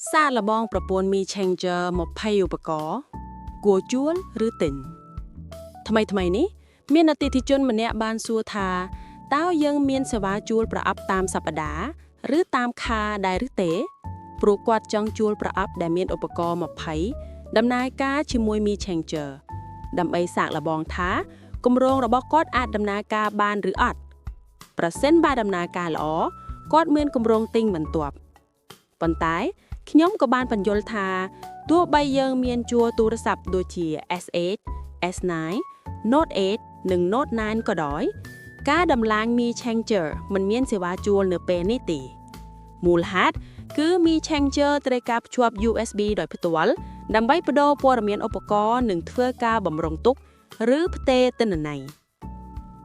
សាកល្បងប្រព័ន្ធ Me Changer 20ឧបករណ៍គួរជួលឬទិញថ្មីថ្មីនេះមានអតិថិជនម្នាក់បានសួរថាតើយើងមានសេវាជួលប្រអប់តាមសប្តាហ៍ឬតាមខែដែរឬទេព្រោះគាត់ចង់ជួលប្រអប់ដែលមានឧបករណ៍20ដំណើរការជាមួយ Me Changer ដើម្បីសាកល្បងថាគម្រោងរបស់គាត់អាចដំណើរការបានឬអត់ប្រសិនបើដំណើរការល្អគាត់មានគម្រោងទិញបន្ទាប់ប៉ុន្តែខ្ញុំក៏បានបញ្យល់ថាទោះបីយើងមានជួរទូរស័ព្ទដូចជា S8 S9 Note 8និង Note 9ក៏ដោយ ការដំឡើង Mi Changer មិនមានសេវាជួលនៅពេលនេះទេមូលហេតុគឺ Mi Changer ត្រូវការភ្ជាប់ USB ដោយផ្ទាល់ដើម្បីប្ដូរព័ត៌មានឧបករណ៍និងធ្វើការបម្រុងទុកឬផ្ទេរទិន្នន័យ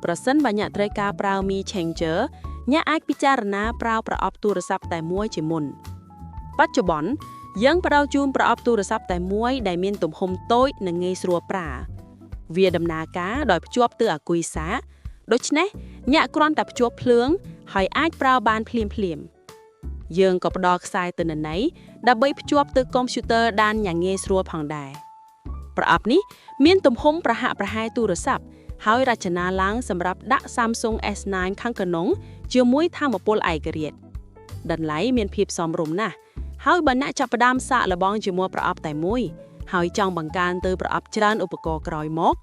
ប្រសិនបើអ្នកត្រូវការប្រើ Mi Changer អ្នកអាចពិចារណាប្រើប្រអប់ទូរស័ព្ទតែមួយជាមុនបច្ចុប្បន្នយើងផ្ដល់ជូនប្រអប់ទូរស័ព្ទតែមួយដែលមានទំហំតូចនិងងាយស្រួលប្រើវាដំណើរការដោយភ្ជាប់ទៅអាគុយសាកដូច្នេះអ្នកគ្រាន់តែភ្ជាប់ភ្លើងហើយអាចប្រើបានភ្លាមភ្លាមៗយើងក៏ផ្ដល់ខ្សែទិន្នន័យដើម្បីភ្ជាប់ទៅកុំព្យូទ័របានយ៉ាងងាយស្រួលផងដែរប្រអប់នេះមានទំហំប្រហាក់ប្រហែលទូរស័ព្ទហើយរចនាឡើងសម្រាប់ដាក់ Samsung S9 ខាងក្នុងជាមួយថាមពលឯករាជ្យតម្លៃមានភាពសមរម្យណាស់ហើយបើអ្នកចាប់ផ្ដើមសាកល្បងជាមួយប្រអប់តែមួយហើយចង់បង្កើនទៅប្រអប់ច្រើនឧបករណ៍ក្រោយមក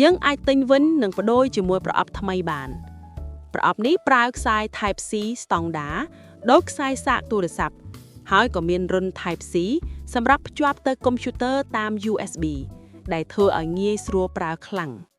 យើងអាចទិញវិញនិងប្ដូរជាមួយប្រអប់ថ្មីបានប្រអប់នេះប្រើខ្សែ Type C ស្តង់ដាដូចខ្សែសាកទូរស័ព្ទហើយក៏មានរន្ធ Type C សម្រាប់ភ្ជាប់ទៅកុំព្យូទ័រតាម USB ដែលធ្វើឲ្យងាយស្រួលប្រើខ្លាំង។